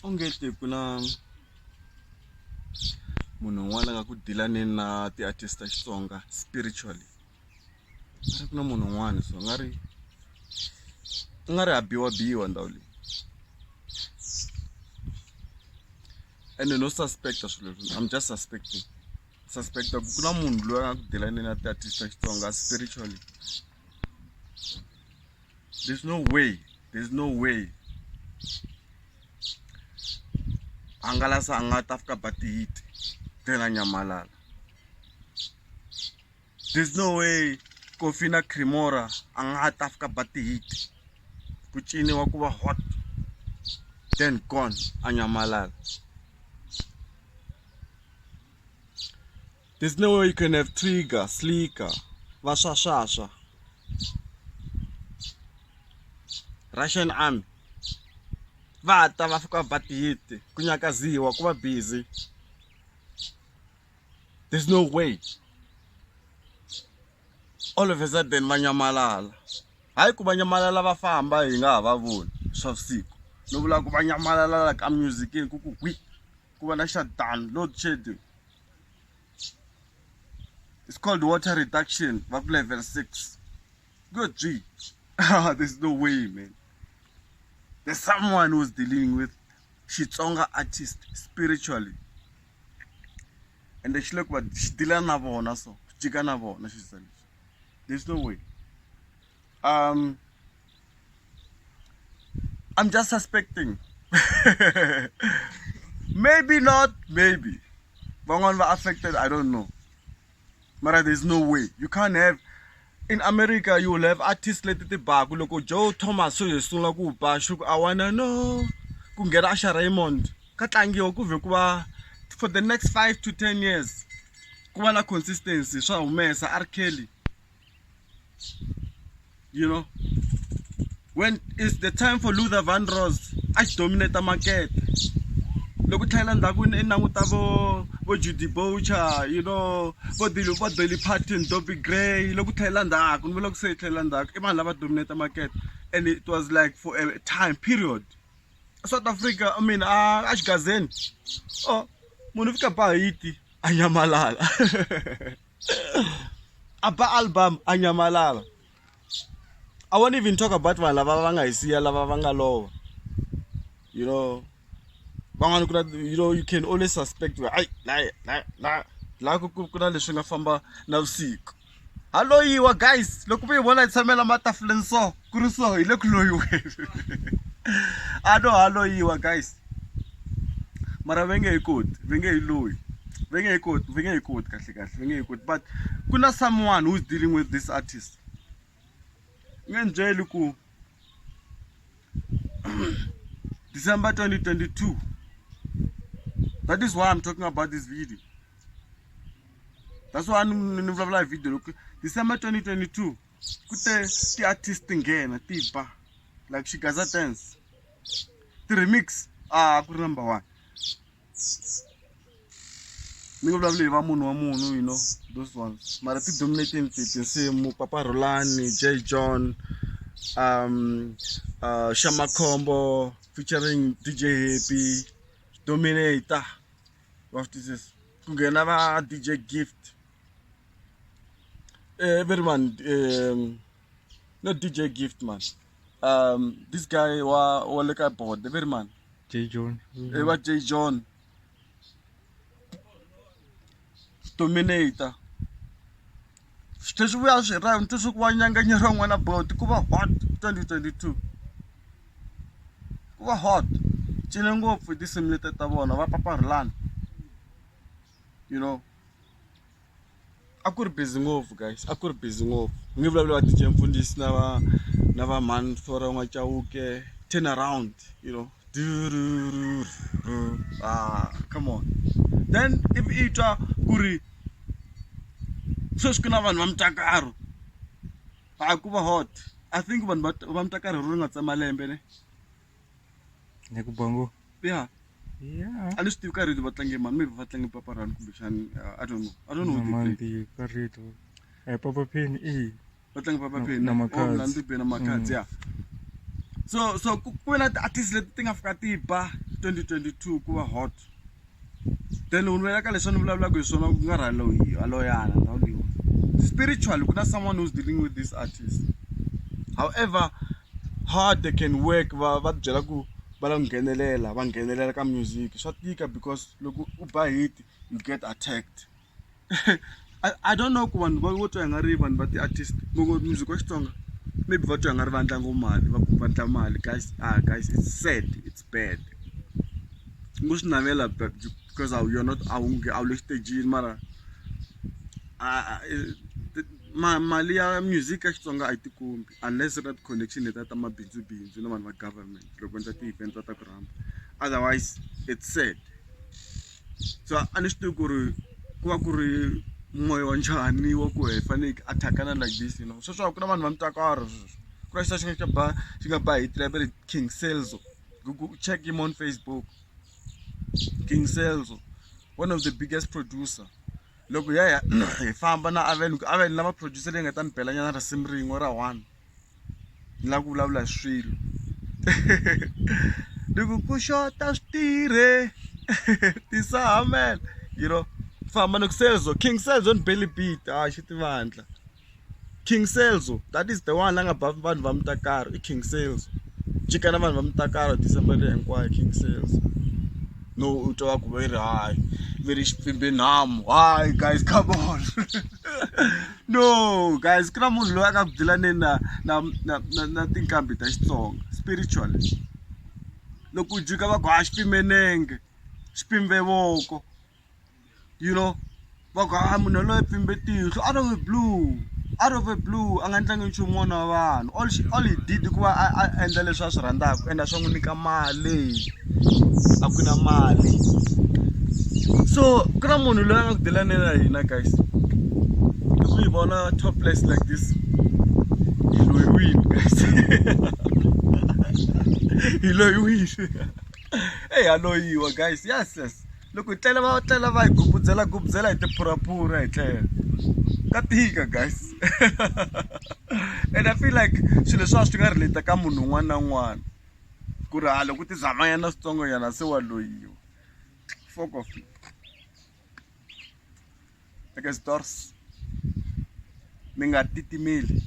Ongeti ku na munhu un'wana a nga ku deal-aneni na ti-artist ta Xitsonga spiritually. Nga ri ku na munhu un'wana so u nga ri u nga ri ha biwabiwa ndhawu leyi ene no suspect-a swilo leswi I'm just suspecting suspect-a ku ku na munhu loyi a nga ku deal-aneni na ti-artist ta Xitsonga spiritually. There's no way there's no way hangalasa a nga ta fika ba ti-hit then a nyamalala. There's no way Kofi na Cremora a nga ta fika ba ti-hit ku ciniwa ku va hot then gone a nyamalala. There's no way you can have Trigger, Slicker, va swaswaswa Russian Army va ta va fika va ba ti-hit ku nyakaziwa ku va busy. There's no way all of a sudden va nyamalala hayi ku va nyamalala va famba hi nga ha va voni swa vusiku no vula ku va nyamalala la ka music-ini ku ku hwi ku va na shutdown load shedding it's called water reduction va ku level 6 good g there's no way man there's someone who's dealing with Xitsonga artist spiritually ende xi le ku va xi deal-a na vona so xi jika na vona xisa lexi there's no way I'm just suspecting maybe not maybe van'wani va affected I don't know mara there's no way you can't have in America you will have artists leti ti baku loko Joe Thomas swo hi sungula ku ba xi ku I wanna know ku nghena Usher Raymond ka tlangiwa ku vhe ku va for the next 5 to 10 years ku va na consistency swa humesa R Kelly you know when it's the time for Luther Vandross a xi dominate makete loko tlhela ndzhaku i languta vo vo Judy Boucher you know vo Dolly vo Dolly Parton Dobby Gray loko tlhela ndzhaku ni vula ku se yi tlhela ndzhaku i vanhu lava dominate market and it was like for a time period South Africa I mean a a xigazeni oh munhu fika ba hiti a nyamalala a ba album a nyamalala I won't even talk about vanhu lava va nga hi siya lava va nga lova you know van'wani ku na you know you can always suspect ayi la la la la ku ku ku na leswi nga famba navusiku ha loyiwa guys loko mi hi vona hi tshamela matafuleni so ku ri so hi le ku loyiweni a no ha loyiwa guys mara va nge he koti va nge he loyi va nge he koti va nge he koti kahle kahle va nge he koti but ku na someone who's dealing with this artist nge ni byeli ku December 2022 that is why I'm talking about this video that's why ni ni vulavula hi video loko December 2022 ku te ti-artist ti nghena ti ba like Xigaza dance ti-remix a ku ri number one ni nga vulavuli hi va munhu wa munhu you know those ones mara ti dominating ti tinsimu Papa Rhulani J John Xamaccombo featuring DJ Happy Dominator wa swi twisisa ku nghena va DJ Gift very man not DJ Gift man this guy wa wa le ka board very man J John va J John Dominator swi tlhe swi vuya swi ra ni swi ku va nyanganyeriwa n'wana boti ku va hot 2022 ku va hot cine ngopfu hi tinsimu leti ta vona va Papa Rhulani you know a ku ri busy ngopfu guys a ku ri busy ngopfu ni nge vulavuli va D_J Mfundhisi na va na va mhani Flora N'wa-Chauke turn around you know ah come on then ivi i twa ku ri sweswi ku na vanhu va mutakaro a ku va hot I think vanhu va va mutakaro ri nga tsema lembe ne ni ku bongo ya yeah a ni swi tivi ka radio va tlange mani maybe va tlange Papa Rhulani kumbexani I don't know I don't know who they play mandi ka radio eh Papa Penny e va tlange Papa Penny na Oh, Makhadzi. na Ndzi na Makhadzi ya so so ku ku ve na ti-artist leti ti nga fika ti ba 2022 ku va hot then loko ni vulela ka leswi ni vulavulaka hi swona ku nga ri a loyana ndhawu leyiwa spiritually ku na someone who's dealing with this artist however hard they can work va va byela ku va lava ku nghenelela va nghenelela ka music swa tika because loko u ba hit you get attacked I don't know ku vanhu va vo twa i nga ri vanhu va ti-artist ngopfungopfu music wa Xitsonga maybe va twa i nga ri va endla ngopfu mali va ku va endla mali guys ah guys it's sad it's bad u ngo swi navela because a wu you're not a wu a wu le xitejini mara mali ya music ya Xitsonga a yi tikombi unless u ri na ti-connection letiya ta mabindzubindzu na vanhu va government loko va endla ti-event va ta ku rhamba otherwise it's sad. So a ni swi tivi ku ri ku va ku ri moya wa njhani wa ku hi fanele hi attack-ana like this you know sweswo a ku na vanhu va mitakaro sweswo ku na xi nga ba xi nga ba hit va ri King Selzo Google check him on Facebook King Selzo one of the biggest producer loko hi ya hi famba na Aven Aven na ma-producer leyi nga ta ni bela nyana risimu rin'we ra one. Ni lava ku vulavula hi swilo ni ku ku xota switirhe tisahamela you know famba ni ku Selzo King Selzo ni beli beat ha xi tivandla King Selzo that is the one la nga ba vanhu va Mutakaro i King Selzo jika na vanhu va Mutakaro December leyi hinkwayo King Selzo. No u twa va ku va ri hayi ve ri xi pfimbe nhamu hayi guys come on no guys ku na munhu loyi a nga ku byelaneni na na na na na tinqambi ta Xitsonga spiritually loko u jika va ku ha xi pfimbe nenge xi pfimbe voko. You know va ku ha munhu yaloye pfimbe tihlo out of the blue out of the blue a nga endlangi nchumu n'wana wa vanhu all she all he did i ku va a a endla leswi a swi rhandzaka ende a swa n'wi nyika mali a ku na mali so ku na munhu loyi a nga ku dealaneni na hina guys loko hi vona topless like this hi loyiwile guys hi loyiwile eyi ha loyiwa guys yes yes. Loko hi tlela va tlela va hi gubudzela gubudzela hi tiphuraphura hi tlela ka tika guys and I feel like swilo leswiwa swi nga relate ka munhu un'wana na un'wana ku ri ha loko u ti zamanyana switsongonyana se wa loyiwa fokof eka stores mi nga titimeli.